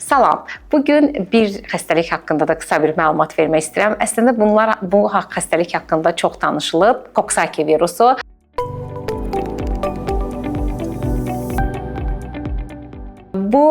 Salam. Bugün bir xəstəlik haqqında da qısa bir məlumat vermək istəyirəm. Əslində bunlar bu xəstəlik haqqında çox danışılıb. Coxsackie virusu. Bu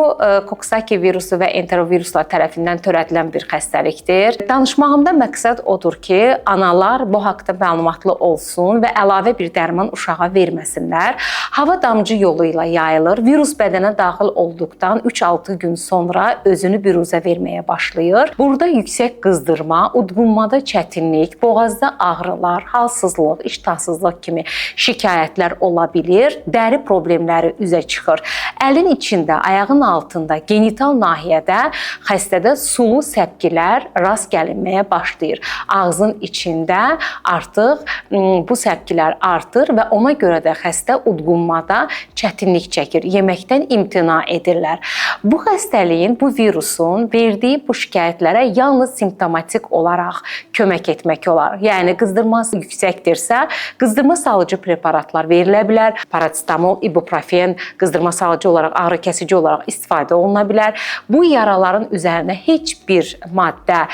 Coxsackie virusu və enteroviruslar tərəfindən törədilən bir xəstəlikdir. Danışmağımda məqsəd odur ki, analar bu haqda məlumatlı olsun və əlavə bir dərman uşağa verməsinlər. Hava damcı yolu ilə yayılır. Virus bədənə daxil olduqdan 3-6 gün sonra özünü büruzə verməyə başlayır. Burada yüksək qızdırma, udqunmada çətinlik, boğazda ağrılar, halsızlıq, iştahsızlıq kimi şikayətlər ola bilir. Dəri problemləri üzə çıxır. Əlin içində, ayağın altında, genital nahiyədə xəstədə sulu səpkilər rast gəlinməyə başlayır. Ağzın içində artıq bu səpkilər artır və ona görə də xəstə udqunmada çətinlik çəkir, yeməkdən imtina edirlər. Bu xəstəliyin, bu virusun verdiyi bu şikayətlərə yalnız simptomatik olaraq kömək etmək olar. Yəni qızdırması yüksəkdirsə, qızdırma salıcı preparatlar verilə bilər. Parasetamol, ibuprofen qızdırma salıcı olaraq, ağrı kəsici olaraq istifadə oluna bilər. Bu yaraların üzərinə heç bir maddə,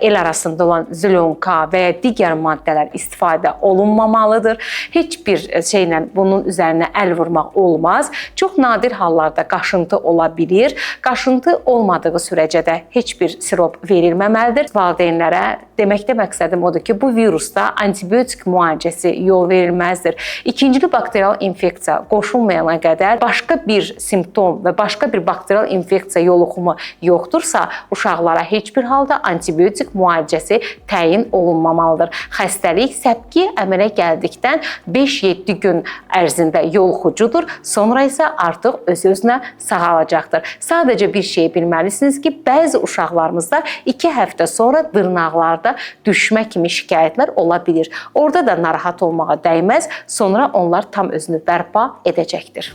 el arasında olan zilonka və ya digər maddələr istifadə olunmamalıdır. Heç bir şeylə bunun üzərinə əl vurmaq olmaz. Çox nadir hallarda qaşıntı ola bilir. Qaşıntı olmadığı sürəcə də heç bir sirop verilməməlidir. Valideynlərə deməkdə məqsədim odur ki, bu virusda antibiotik müalicəsi yol verilməzdir. İkincili bakterial infeksiya qoşulmayana qədər başqa bir simptom və başqa bir bakterial infeksiya yoluxumu yoxdursa, uşaqlara heç bir halda antibiotik müalicəsi təyin olunmamalıdır. Xəstəlik səpki əmələ gəldikdən 5-7 gün ərzində yoluxucudur, sonra isə artıq öz-özünə sağalacaqdır. Sadəcə bir şey bilməlisiniz ki, bəzi uşaqlarımızda 2 həftə sonra dırnaqlarda düşmə kimi şikayətlər ola bilir. Orada da narahat olmağa dəyməz, sonra onlar tam özünü bərpa edəcəkdir.